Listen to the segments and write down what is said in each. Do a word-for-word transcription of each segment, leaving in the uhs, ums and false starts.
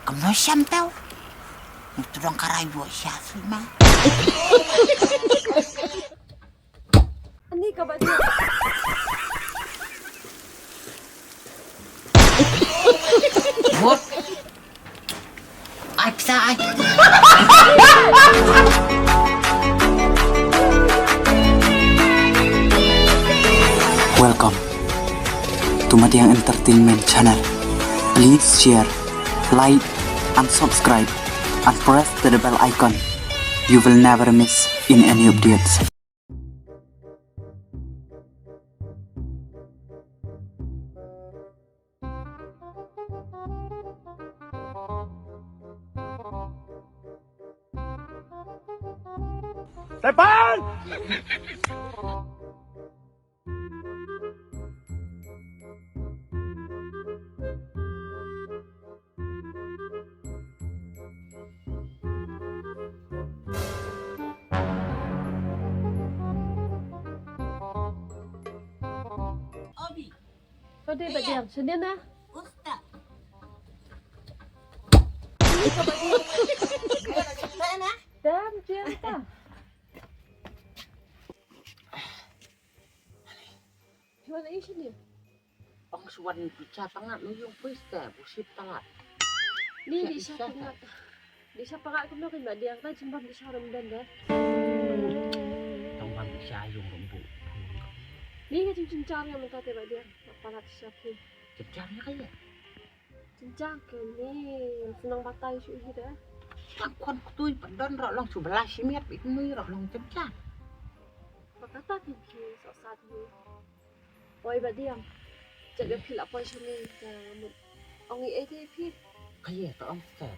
Kam no siam tau. Ni tu dong karai buat siasi ma. Ani ka ba dia. What? Ai pisa ai. Welcome to Madiang Entertainment Channel. Please share, like, and subscribe, and press the bell icon. You will never miss in any updates. Sepan! Obi. Kau dia tak diam. Sini nah. Ustaz. Ini kau bagi. Dia nak cerita nah. Dah, dia tak. Gimana isi dia? Ong swan bicha tang ngat nu yung pis te busi talat. Ni di sha pyngat. Di sha pyngat kumno kan ba diang ta jimbam di sha ram dan da. Tang bam bicha yung rembu. Ni ka jing jinchar nga mynta te ba diang. Palat sha phi. Jinchar nga kaya. Jinchar ka ni senang batai shu hi da. Tang kwan ktui padon ro long shu bela shimiat bit nui ro long jinchar. Pakata phi phi sok sat ni. Oi ba diam. Cak ga phi la poi shane ka mut. Ong i ei te phi. Kaya to ong step.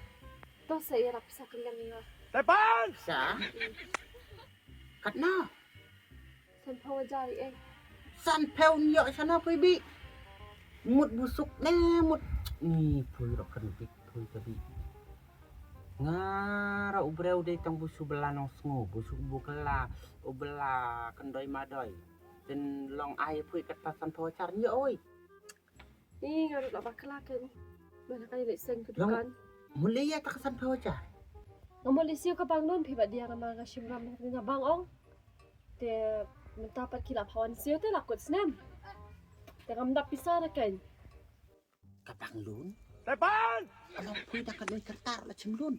To sa ïarap sa kaliang nga. Tepan! Sa? Katno? San phew hajar i ei. San phew nyo sana pui bi. Mut busuk ne mut. Ni pui ro kan bi pui ka bi. Nga ra u breu dei tang busu bela nong sngu, busu bu kela, u bela kendoi madoi. Ten long ai pui kata san phew hajar nyo oi. Ni nga rut la bakla kan. Mana kan lek seng ke dukan. Muli ya tak san phew hajar. Nga muli siu ka bang non phi ba dia nama nga shimram ni na bang ong. Te mynta pat ki la phawan siu te la kut snem. Te ngam dap pisa na kan. Ka bang lun. Tepan. Along pui da ka noi kertar la chim lun.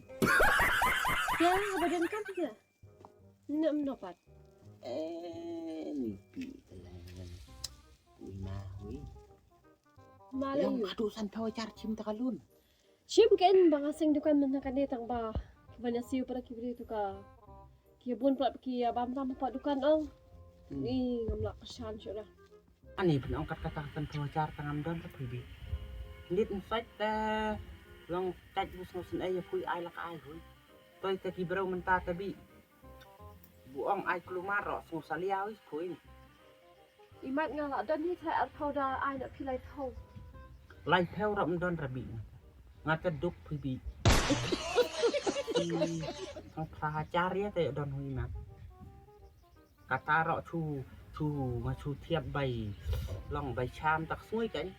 Ya, ba dia kan ya. Ni nam no pat. Eh, ni pi telan. Ui ma ui. Mala yu. Kadu san phew hajar chim ta kalun. Shim ken ba nga seng dukan mynta kane tang ba ki ban ïa siew para ki briew tu ka ki bun pat ki ïa bam tam pat dukan ong. Ni ngam lah kyrshan shuh dah. Ani ban ong kat kata san phew hajar tang ngam don ta phi bi. Lit nsait ta long kat bus ngau sen ai ïa phi ai la ka ai hui. Toi ta ki briew mynta ta bi. Bu ong ai klumar ro sngu salia hui phi. Imat nga la don hi thai arphew da ai na phi lai phew. Lai phew ra mdon ra bi. Nga ta duk phi bi. Sang phra hajar ïa te don hui mat. Kata ro chu chu nga chu thiap bai long bai cham tak sngui kan.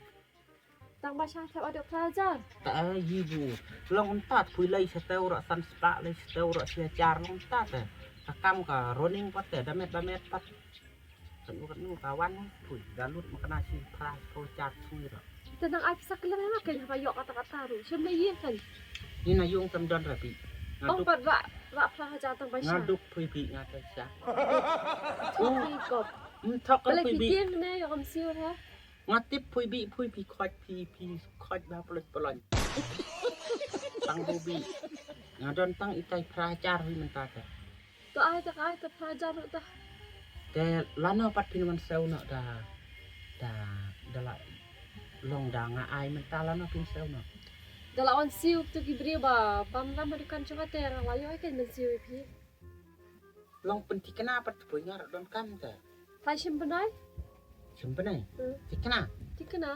Tang ba sha thep adok phra hajar. Ta ai hi bu. Long tat pui lai sa teu ro san spah lai sa teu ro sia hajar long tat. Ka kam ka running pat te damet damet pat. Kan u kan u ka wan pui da lut ma kana si phra ko char sui ro. Te nang ai pisa klan na kan ba yok kata kata ru. Shem le yin kan. Ni na yung tam don rapi. Ong pat ba ba phra hajar tang ba sha. Nga duk pui pi nga ta sha. Pui kop. Mthok pui pi. Bale pi tieng ne yo kam siu ha. Nga tip phui bi phui pi khot pi pi khot ba plot plot. Tang bu bi. Nga don tang itai phra hajar hui mynta ka. To ai ta ai ta phra hajar ta. Te lano pat phin wan sew no da da da la long da nga ai mynta lano phin sew no. Da la wan siu tu ki briew ba bam lam ba dukan chunga te nga la yo ai kan men siu pi. Long pynthikna pat pui nga rak don kam te. Phai shim bnai? Shim bnai? Hmm. Thikna? Thikna.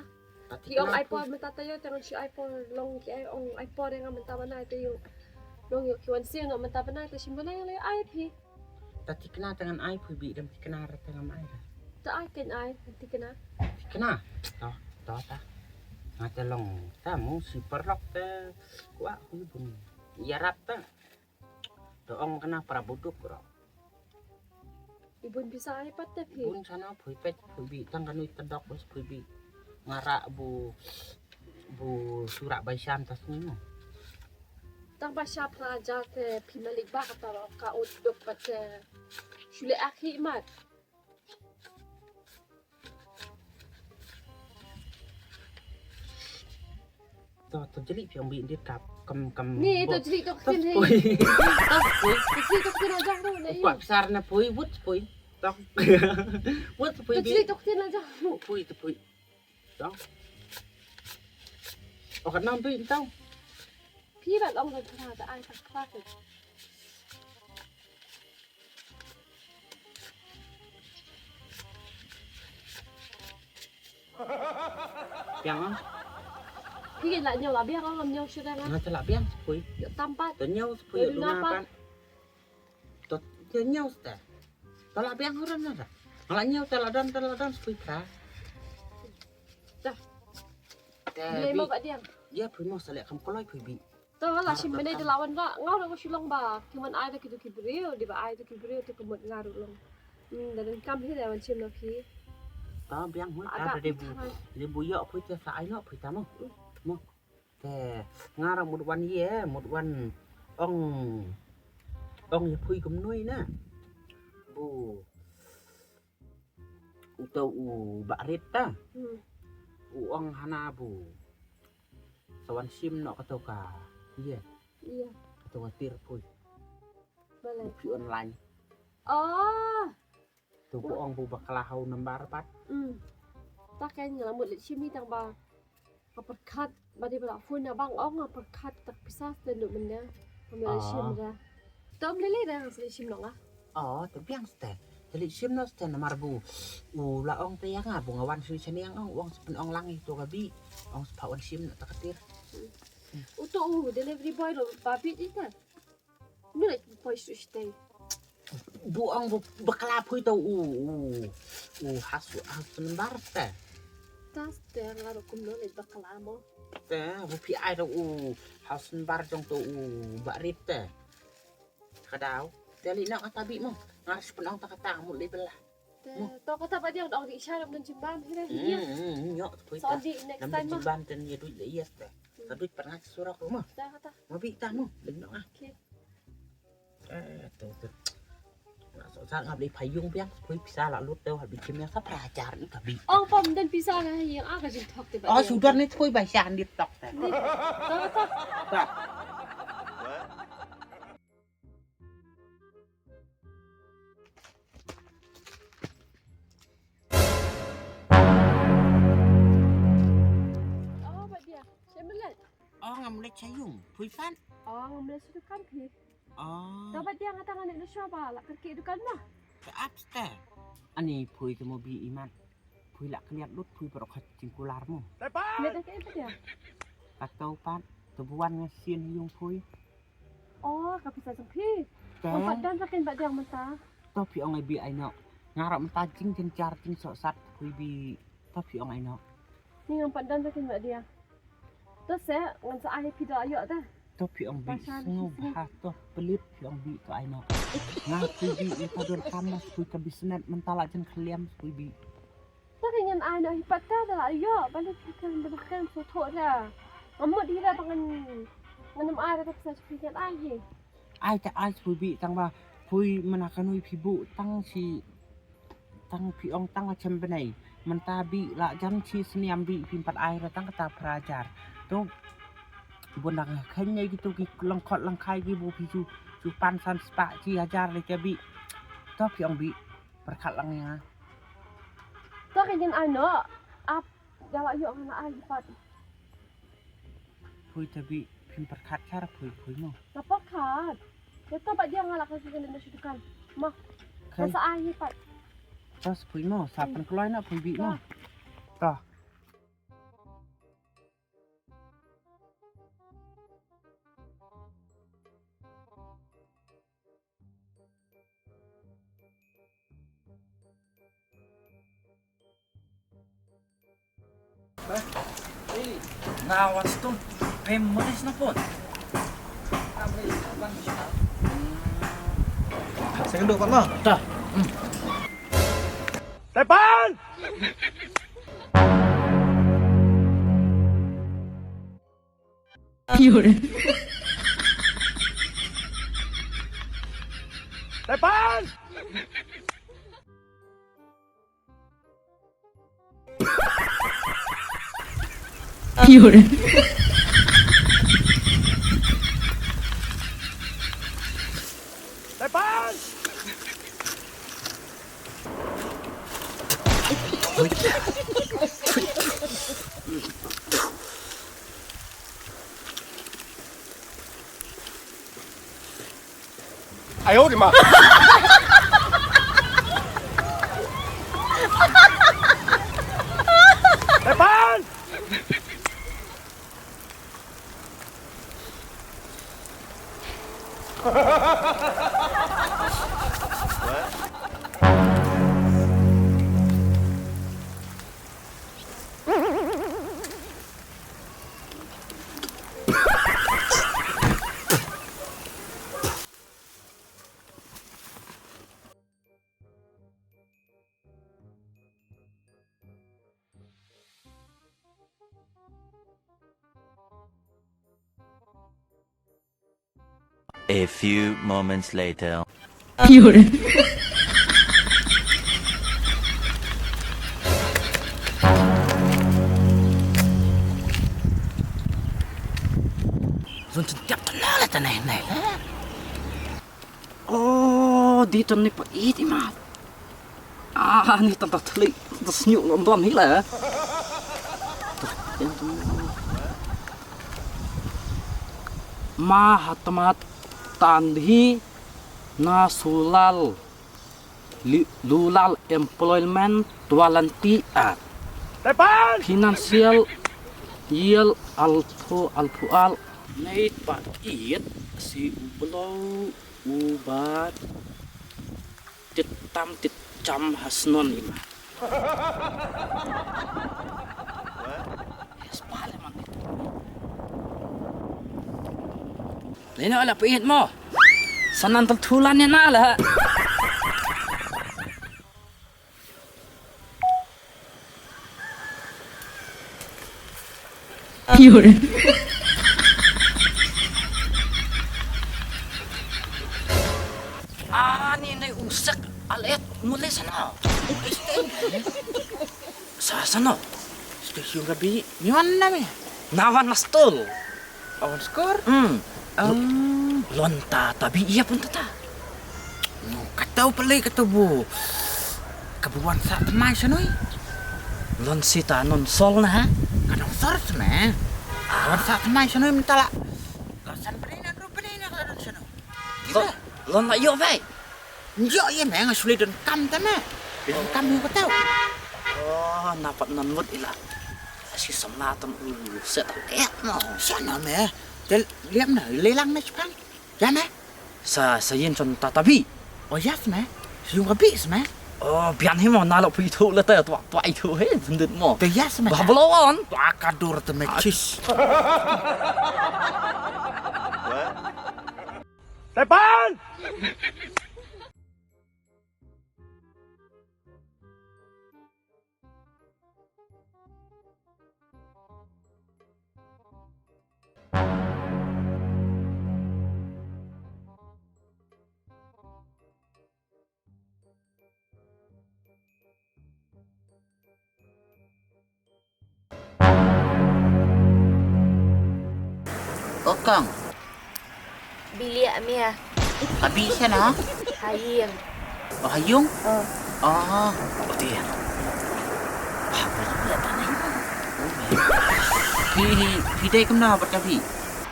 Ki ong ai por mynta tayo te ngan shi ai por long ki ai ong ai por nga mynta bnai tayo. Long yo ki wan sing nga mynta bnai te shim bnai le ai phi. Ta thikna te ngan ai phi bi dam thikna ra te ngam ai ra. Ta ai ken ai thikna. Thikna. To, to ta. Nga te long ta mo si paralok te kwah phi bun. Ïarap ta. To ong kane para buduk ro. I bun pisa ai pat te phi. Bun sana phi pet phi bi tang kanu tadok bas phi bi. Nga rah bu bu surak bai sham tas ni mo. Tang ba shap la ja te phi malik ba ka ta ka ut dok pat te. Shu leh akhi mat. To to jeli phi ong bi ndit kap kam kam. Ni to jeli to kin ni. Poi. To poi. To jeli to kin aja tu ni. Pak sar na poi wut poi. To. Wut poi. To jeli to kin aja. Poi to poi. To. Okat nam bi tau. Phi ba long ta ta ai ta ta. Biang ah. Phi la ñiew la biang ah, ngam ñiew shuh dang ah. Nga te la biang sepui. Ïoh tam pat. Te ñiew sepui ïoh duna pat. To te ñiew ste. To la biang huran na da. Nga la ñiew te la don te la don sepui pra. Dah. Te bi mo ba diang. Ïa pui mo sa leh kam koloi pui bi. To la shim bene de lawan ra nga ro shilong ba ki man ai da ki du ki briew di ba ai da ki briew te ki mut nga ro long. Hmm, da den kam hi da wan shim no ki. Ta biang hu ta de bu de bu yo pui te sa ai no pui ta mo. Mo. Te nga ro mut wan ye mut wan ong ong ye pui kum nui na. Bu uto u ba rit ta. Hmm. U ong hana bu. Sa wan shim noh kato ka. Iya. Iya. Kato ka tir pui. Balai. Phi online. Oh. Tu bu ong bu bakla hau nambar pat. Hmm. Ta ken nga la mut leit shim ni tang ba. Ka pyrkhat ba dei ba la phone na bang ong ka pyrkhat tak pisa sten duk menda. Ka mut leit shim da. Tom lele da nga leit shim noh nga. Oh, te biang ste. Te leit shim noh ste namar bu. U la ong te ïa nga bu nga wan shu shane ong ong sa pyn ong lang ito ka bi. Ong sa pha wan shim noh ta ka tir. Uto u delivery boy lo ba bit ita. Nu leit boy shu stay. Bu ong bu bakla phui to u u u has has number te. Tas te nga ro kum no leit bakla mo. Te bu phi ai to u has number jong to u ba rit te. Ka dau. Te li nok kata bi mo. Nga shu pynong ta kata mu li bela. Te to kata ba diang dong di isha ram dan jimbam hi re. Hmm, hmm, nyok tu. So di next time mo. Jimbam dan ye duit le yes te. Ka duit pernah surok mo. Ta kata. Mo bi ta mo. Li nok ah. Okay. Eh, tu tu. Sa ngap li payung biang, pui pisa la lut tu, habi kim yang sa prajar ni ka bi. Ong pom dan pisa na yang aga jin thok te ba. Oh, sudah ni pui ba shan di tok te. Ta kata. Ta. Oh, ba dia. Sha mlet. Oh, ngam leit sha ïung. Pui pat. Oh, ngam leit sha dukan phi. Oh. Ta ba dia ngata ngan leit sha ba la kyrkieh dukan ma. Te ap ste. Ani pui te mo bi imat. Pui la kniat lut pui parok khat jingkular mo. Leit ta ke ba dia. Kato pat. Te buan nga sien ïung pui. Oh, ka pisa jong phi. Te. Ong pat don rakin ba diang mynta. To phi ong ai bi ai no. Nga rap mynta jing jynjar jing sok sat phi bi. To phi ong ai no. Ni ngam pat don rakin ba diang. To se ngan sa ai phi da ayo ta. To phi ong bi sngew bha to pelit phi ong bi to ai no. Nga phi bi mynta don kam mas phi ka bisnet mynta la jan khliam phi bi. Ta ka ngan ai noh hi pat ta da la ïoh ba leit kan ba kan so tho da. Ngan mut hi da ba ngan ngan ym ai da ka pisa shu ngan ai hi. Ai ta ai shu bi tang ba pui mana ka nui phi bu tang shi tang phi ong tang la chem bnai. Mynta bi la jan shi sniam bi phi pat ai da tang kata phra jar. To bun dang khen ngai ki to ki long khot long khai ki bu phi ju ju pan san spa shi hajar le ke bi. To phi ong bi. Pyrkhat lang ïa nga. To ka ngan ai noh. Ap da la ïoh nga la ai pat. Phui ta bi phim pyrkhat kar phui phui mo. Nga pyrkhat. Ïa to ba dia nga la ka ngan na shu dukan. Ma. Ka sa ai pat. To sa phui mo sa pynkloi na phui bi mo. To. Nga wan stum. Pem mlis na pun. Second dua pat lah. Dah. Tepan! Tepan! A few moments later. Zon sentiap tenang lah tanah naik lah. Oh, di ton ni pa it imat. Ah, ni tanta thli, tanta snyu london hi la. Mahatma Gandhi National Rural Employment Guarantee Act. Financial Year alpha alpha al. Nei pa it si u blo. Uba tit tam tit jam ha snon ima. Yes, pale man tit. Lena ala pait mo. Sanan tel thulan ne na la. Ani nai usek alet mule sana. Sa sana. Station gabi. Ni wan na me. Nawan na stol. Awan skor? Hmm. Lon ta tabi iya pun tata. No, kata u pale kata bu. Kabu wan sa tmai sanoi. Lon sita non sol na ha. Kadang sor sene. Wan sa tmai sanoi mentala. Kasan pene na ru pene na kadang sanoi. Lon la yo vai. Njo ye me nga sule don kam ta me. Don kam yu kata. Oh, napat non mut ila. Asi samna ton u set ek no. Sana me. Tel liam na lelang na chpang. Ya me. Sa sa yin ton tata bi. Oh ya me. Yung ka bi me. Oh, bian hi mo na lo phi thu la ta tua tua i thu he bendit mo. Te ya me. Ba blo on. Tua ka dur te me chis. Tepan! O kong. Bili a mia. Abi sana? Haying. O hayung? O. O. O ti. Ba ba ya ta ni. Phi phi dei kumno bad ka bi?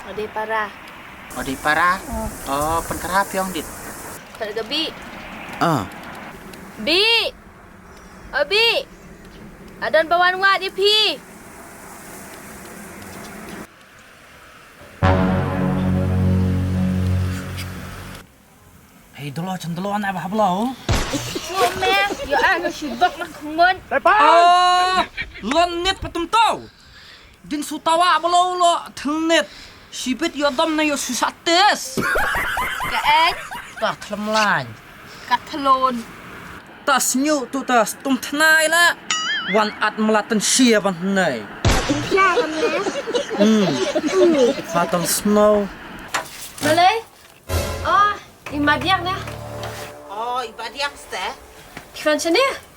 O dei para. O dei para? O. O pynkhara phi ong dit. Ka bi. O. Bi. Abi. Adon ba wan wad ïa phi. Hei dolo chan dolo na ba hablo. Chume, yo ano shibok na khumon. Ah, lon nit patum to. Din su tawa bolo lo thilnit. Shibit yo dom na yo su satis. Ka ek. Ta thlemlain. Ka thlon. Ta snyu tu ta stum thnai la. Wan at mlatan shia ban nei. Shia ban nei. Hmm. Fatal snow. Malay. Oh, i madiang ne. Oh, i madiang ste. Kifan sini.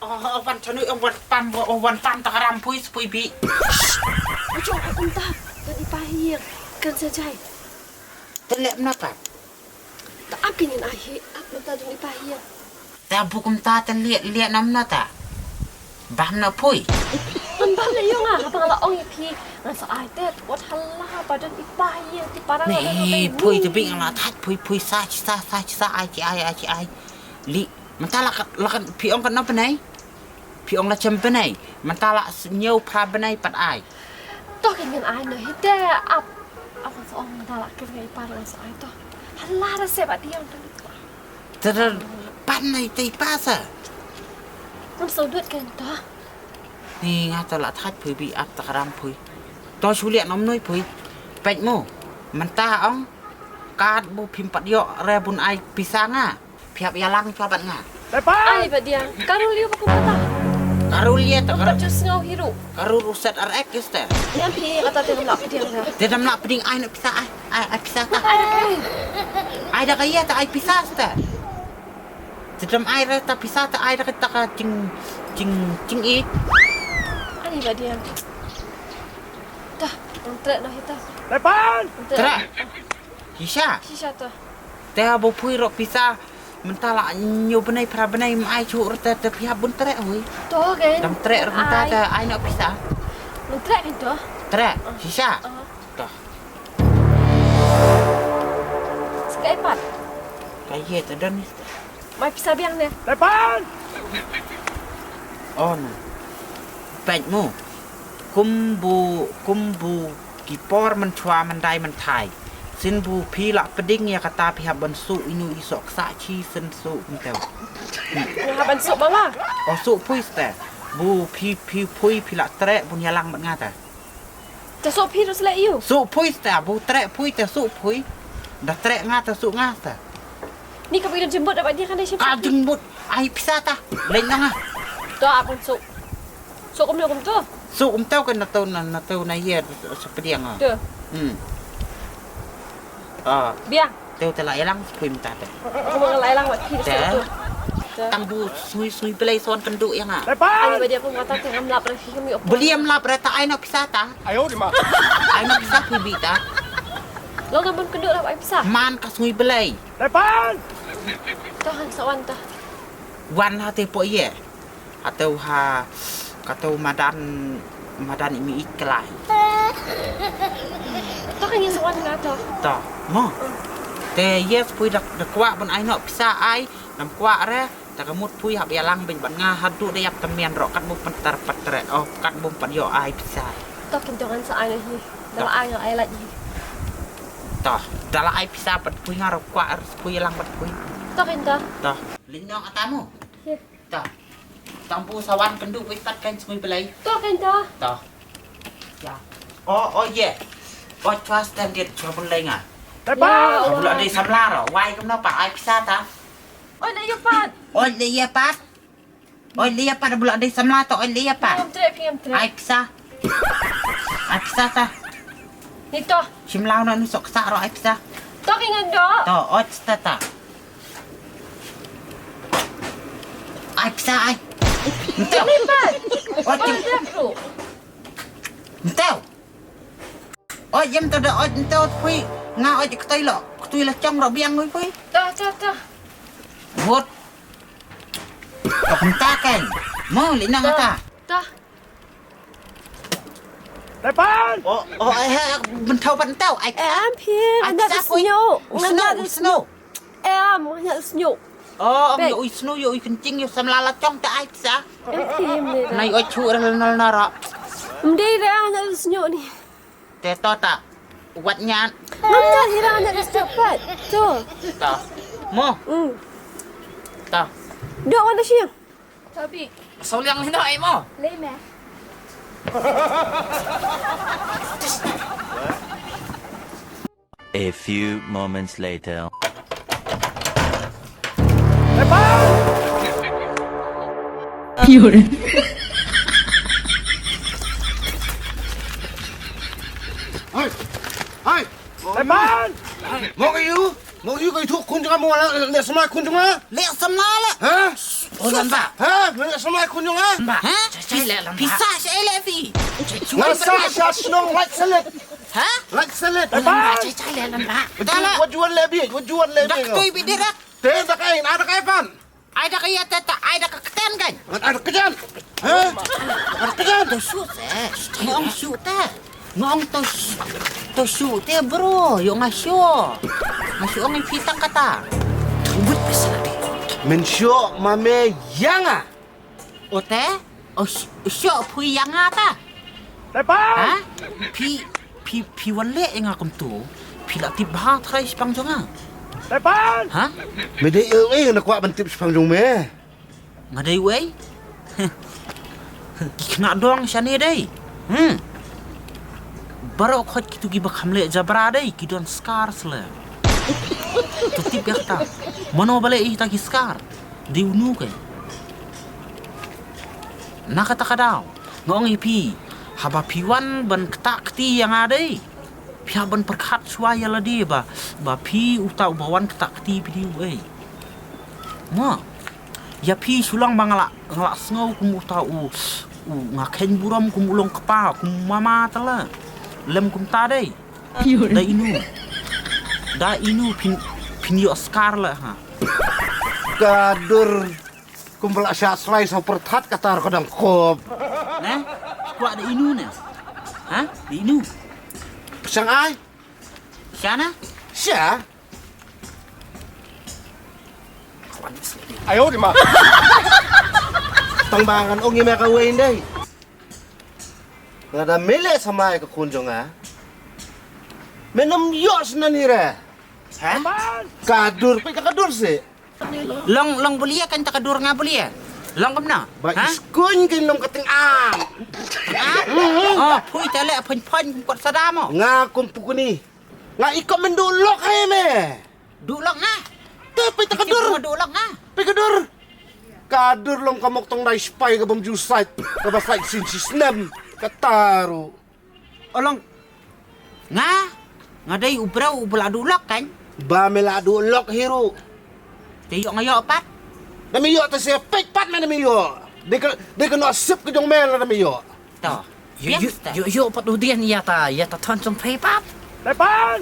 Oh, oh, wan chanu, oh, wan pan, oh, wan pan ta karam pui, pui bi. Ujo, aku entah. Dan ipahir. Kan sajai. Telek mnapa? Ta ap kinin ahi, ap mata dun ipahir. Ta bukum ta telek, lek nam na ta. Bah mna pui. Kan bah le yong ah, apa ngala ong ipi. Ngan sa ai te, wat hala, badan ipahir, ti parang. Ni pui te bing ngala thaj, pui, pui sa, sa, sa, sa, ai, ai, ai, ai. Li. Mynta la ka, la ka, phi ong katno bnai? Phi ong la jem bnai. Mynta la s-, hynñiew phra bnai pat ai. To kin ngan ai noh hi te ap. Ap sa ong mynta la kin ngai pa la sa ai to. Hala da se ba diang to. Te da pat nai te pa sa. Ngam sodut kan to. Ni nga to la thaj phui bi ap ta karam phui. To shu liak nom noi phui. Peit mo. Mynta ong. Kat bu phim pat ïoh re bun ai pisa nga. Phi hap ïalang chwa bad nga. Ai ba diang. Karul ïa ba kum kata. Karul ïa ta karul. Just ngau hiru. Karul u set ar ek ïa sta. Niam phi kata te dam lak pding. Te dam lak pding ai na pisa ai. Ai, ai pisa ta. Ai da ka ïa ta ai pisa sta. Te dam ai re ta pisa ta ai da ka ta ka jing jing jing i. Ai ba diang. Dah, ang trek noh ita. Lepan. Trek. Shisha. Shisha to. Te ha bu phui rok pisa. Mynta la hynñiew bnai phra bnai mai chu rta te phi hap bun trek hui. To gen. Dam trek rok mynta te ai nok pisa. Bun trek kan to. Trek. Shisha. To. Sekai pat. Kai ye te don. Mai pisa biang ne. Lepan. Oh na. Peit mo. Kum bu kum bu ki por mynchwa myndai mynthai. Sien bu phi la pding ïa kata phi hap ban su inu i sok sa chi sien su myntew. Nga hap ban su ba nga. Oh su phui ste. Bu phi phi phui phi la trek bun ïalang bad nga ta. Ta su phi rus le yu. Su phui ste bu trek phui ta su phui. Da trek nga ta su nga ta. Ni ka bidon jembut dapat dia kan dei. Ka jembut ai pisa ta. Leng nga. To apan su. Sok kum kum tu. Sok kum tau kan na tau na na tau na ye sa pdiang ah. Tu. Hmm. Ah. Biang. Tau te la ïalang phui mynta te. Aku mau ngelai lang wat kiri tu. Tang bu sui sui belai son kendu yang ah. Ani ba dia aku kata tengah melap lagi kami. Beli melap rata ai na pisa ta. Ayo di ma. Ai na pisa phui bi ta. Lo kan pun kendu lah ai pisa. Man ka sui belai. Lepan. Tahan sawan ta. Wan ha te po ye. Atau ha katau madan madan imi iklai. To kan ïa sa wan nga to. To mo. Te yes pui dak dak kwah ban ai nok pisa ai nam kwah re. Ta ka mut pui hap ïalang bad nga haduh da ïap tamian rok kat bum pyntar patre oh kat bum pat ïoh ai pisa. To kan to kan sa ai na hi. Da la ai nga ai laj hi. To da la ai pisa pat pui nga rok kwah pui ïalang pat pui. To kan to. To. Lin nok atamu. Ta. Tang pu sawan kendu wei pat kan sngui belai. To kan ta. Ta. Ya. Oh, oh ye. Oh chwa standard chwa pun lai nga. Tepa. Bula dei samla ro. Wai kum napa ai pisa ta. Oi le ye pat. Oi le ye pat. Oi le ye pat bula dei samla to oi le ye pat. Ngam trek ngam trek. Ai pisa. Ai pisa ta. Ni to. Shim lau na nu sok sa ro ai pisa. To ki ngan do. To oi ta ta. Ai pisa ai. Ntau. Ni pat. Oi ki. Ntau. Oi jem to da oi ntau pui. Nga oi ki toi lo. Ki toi la chong ro biang oi pui. To to to. Bot. Ka kumta kan. Mo li nang ta. Ta. Lepan. Oh, oh, eh, eh, bentau bentau. Ai. Eh, am phi, ai, ngam da snow. Snow, snow. Eh, am, ngam da snow. Oh, am yo snow yo kenting yo samla la chong ta ai sa. Em phi, em de. Nai oi chu ra nal nara. Em de ra ngam da snow ni. Te to ta. Wat nyan. Ngam da hi ra ngam da snow pat. To. Ta. Mo. Hmm. Ta. Dok wan da shi. Tabi. Sau liang lino ai mo. Lei me. A few moments later. Hai, hai. Mo ïoh, mo ïoh ka ïathuh khun jong nga, mo leh samla khun jong nga. Leh samla la. Ha? Oh, Lambah. Ha? Leh samla khun jong nga. Lambah. Ha? Pisa sha ele fi. Nga sa sha shnong Lait Salit. Ha? Lait Salit. Lambah, chai chai leh Lambah. What you want leh bi? What you want leh bi? Dak tui bi dirak. Te dak ai, na dak ai pan. Ai da ka ïa te ta, ai da ka ktien kan. Ngan ai da ka ktien. Ha? Ai da ka ktien. To shoot te. Ngong shoot te. Ngong to sh-, to shoot te bro. Yo nga shoot. Nga shoot ngin phi tang kata. Tubut besar de. Men shoot ma me ïa nga. O te? O sh-, shoot phi ïa nga ta. Tepan! Ha? Phi, phi, phi wan leh ïa nga kumtu. Phi la tip bha trai shipang jong nga. Tepan! Ha? Me dei ei ei na kwah ban tip shipang jong me. Nga dei ei? Ki khynnah dong shane dei. Hmm. Baroh khoit kitu kiba kham leh jabra dei ki don scar sle. To tip ïa kata. Mano ba leh ïa kita ki scar? Dei uno ke. Na kata ka daw nga ong ïa phi, haba phi wan ban ktah kti ïa nga dei, phi hap ban pyrkhat shuwa ïa lade ba, ba phi uta uba wan ktah kti phi dei uei. Mo, ïa phi shu long ba nga la, nga la sngew kum uta u, u nga kheiñ burom kum u long kpa, kum mama tala. Lem kumta dei. Da inu. Da inu phin, phin ïoh scar la ha. Ka dur. Kumba la shah slai sa pyrthat kata ka dang kop. Ne? Kwah da inu ne? Ha? Da inu? Pyrshang ai? Sha na? Sha? Ayo di ma. Tang ba ngan ong ïa me kawei ndei. Lada me leh samla ïa ka khun jong nga, men ym ïoh shisha hi re. Ha? Ka dur, peit ka dur seh. Long, long bulia kan ta ka dur nga bulia. Long kumno? Ba i skun kan long ka teng am. Ha? Oh, phui ta leh pon pon kot sada mo. Nga kum pukuni. Nga i kom men duh lok hai me. Duh lok nga. Te peit ta ka dur. Duh lok nga. Peit ka dur. Ka dur long ka mok tong dai spai ka bym ju sait. Ka ba sait sin shisnem. Ka taru. Olong. Nga, nga dei u briew u ba la duh lok kan? Ba me la duh lok hi ruh. Te ïoh nga ïoh pat. Da me ïoh te se peit pat me da me ïoh. Dei ka, dei ka noh sip ka jong me la da me ïoh. To. Ïoh, ïoh, ïoh, ïoh pat u dien ïa ta, ïa ta thon sum phi pat.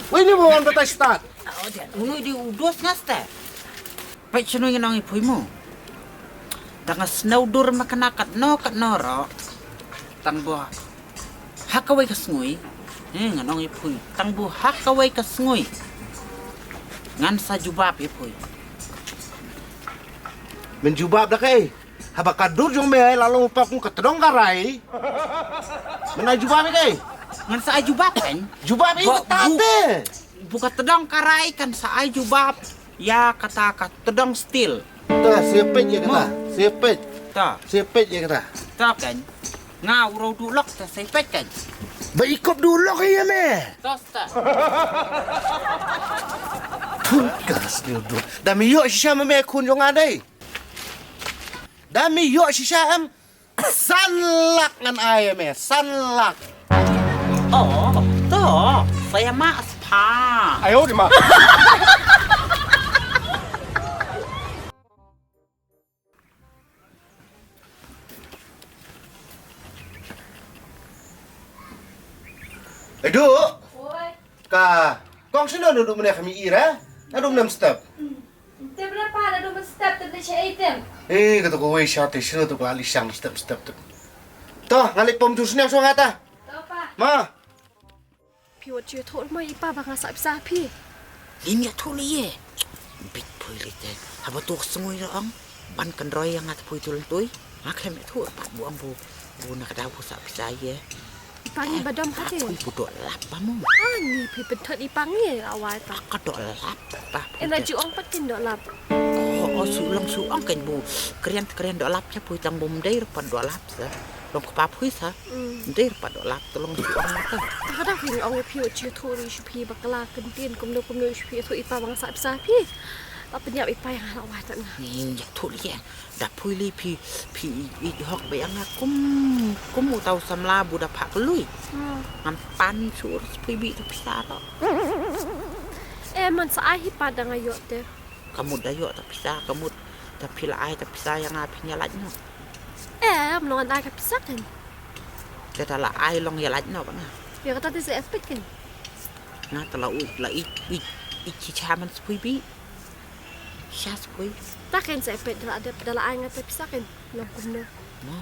Wei ni mo wan ba ta start. Unu di u dos nga start. Peit shano ngi nang ïa phui mo. Tang nga snow dur ma kena katno katno ro. Tang bo ha kawei ka sngui. Eh, nga nong ïa phui. Tang bo ha kawei ka sngui. Ngan sa jubab ïa phui. Men jubab da kai. Haba ka dur jong me la long pa kum ka tdong ka rai. Men ai jubab ïa kai. Ngan sa ai jubab kan. Jubab ïa ka tate. Bu ka tdong ka rai kan sa ai jubab ïa kata ka tdong steel. Ta sepet ïa kata. Sepet. Ta. Sepet ïa kata. Ta kan. Nga u rau duh lok ta sepet kan. Ba ikop duh lok ïa me. Ta sta. Pun gas ni duh. Da me ïoh shisha me me khun jong nga dei. Da me ïoh shisha em. San lak ngan ai me, san lak. Oh, to, saya ma spa. Ayo di ma. Edu. Oi. Ka kong sino nunu mene kami ira. Adu nem step. Te bra pa na dum step te ne che item. Eh, kata ko wei sha te shino to ko ali shang step step te. To, ngali pom jur sniang so ngata. To pa. Ma. Phi wat ju thot ma i pa ba nga sa pisa phi. Lim ya thot le ye. Bit phui le te. Haba to sngoi ra ang. Ban kan roi yang ngat phui tul tui. Nga khlem ïathuh pat bu ong bu, bu na ka daw bu sa pisa ïa. I pa ngi ba dom ha te. Phi bu doh lap ba mo. Ah, ngi phi pynthot i pa ngi awai pa. Ka doh lap pa. Ena ju ong pat kin doh lap. Oh, oh, shu long shu ong kan bu. Krian krian doh lap cha phi tang bu mdei rupan doh lap sa. Long kpa phi sa. Ndir pat dok lap tolong si ong ka. Ka da phi ong phi u chi thu ri shu phi bakla kentien kumno kumno shu phi thu i pa bang sa pisa phi. Ba pynïap i pa ïa nga la wai ta nga. Ni ïa thu li ya. Da phi li phi phi i hok ba ïa nga kum kum u tau samla bu da phak lui. Ngam pan sur phi bi ta pisa ro. Eh man sa ai hi pa da nga ïoh te. Ka mut da ïoh ta pisa ka mut da phi la ai ta pisa ïa nga phi ïa lait no. Eh, am nongan ai ka pisa kan. Te ta la ai long ïa lait no ba nga. Ïa kata te se epic kan. Nga ta la u la i i i chi cha man spui bi. Sha spui. Ta kan se epic da la da la ai nga ta pisa kan. Long kum no. No.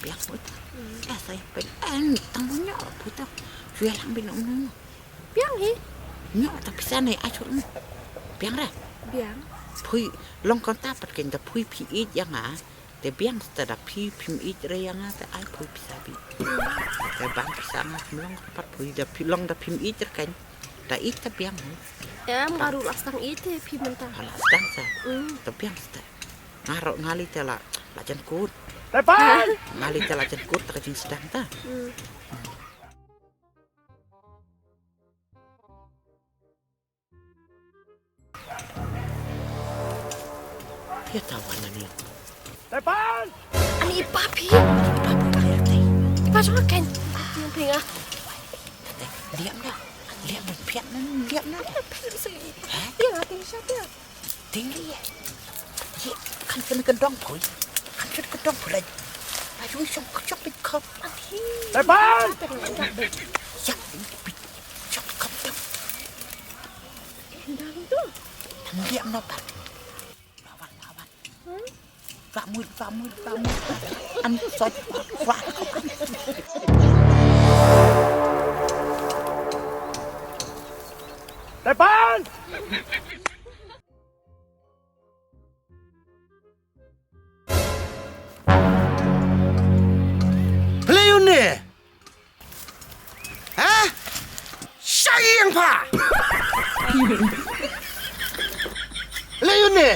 Biang mo ta. Eh, sa epic. Eh, tang mo nya puta. Shu ïa lang bi no no. Biang hi. Nya ta pisa ne ai chur ne. Biang ra. Biang. Phui long kon ta pat ken da phui phi i ïa nga. Te biang sta da phi phim i re ïa nga te ai phui pisa bi. Te bang pisa nga long pat phui da phi long da phim i re ken. Da i ta biang hi. Em baru la stang i te phi mynta. Ala stang sa. Te biang sta. Nga ro nga li te la la jan kut. Tepan. Nga li te la jan kut ta ka jing stang ta. Phi ta wan ani. Tepan. Ani papi. Papi ka ya tai. Papi ka ken. Papi yang pinga. Liam na. Liam na piat na liam na. Piat sih. Hah? Yang apa siapa? Ting ri eh. Ye, kan kena kedong pun. Kan kena kedong pun lagi. Ayu shong kejap ikap. Tepan. Yang ini pi shong kejap. Endang tu. Tang dia menopat. Lawan lawan. Pak mui pak mui pak mui. An sot pak. Tepan. Playune. Ha? Shaying pa. Playune.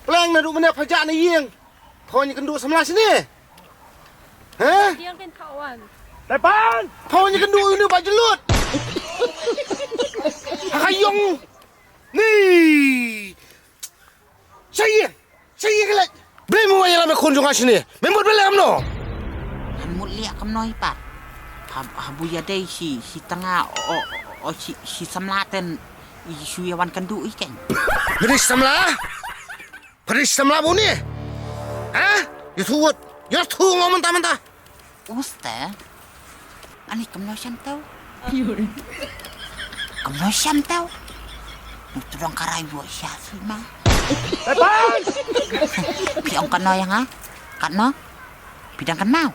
Pleng na du mene pajak na ying. Phone kendu samla sini. Hah? Diang kan kawan. Tepan. Phone kendu ini baju lut. Hakayong. Ni. Sayi. Sayi kelek. Beli mu wayang lama kun jong asini. Membuat beli kamno. Ngan mut liak kamno ipat. Habu ya dei si si tanga o o si si samlaten. Isu yawan kendu iken. Beri samla. Pris samla bu ni. Ha? Yu thu wut. Yu thu ngom menta menta. Uste. Ani kamno sham tau. Kamno sham tau. Mutrong karai bu sha sima. Tepan. Pi ong kano yang ha? Kano? Pidang kanau.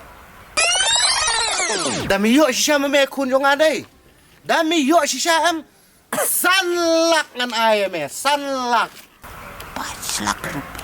Dami yo shisha meme kun jong adai. Dami yo shisha am. San lak ngan ai me, san lak. Pash lak rupiah.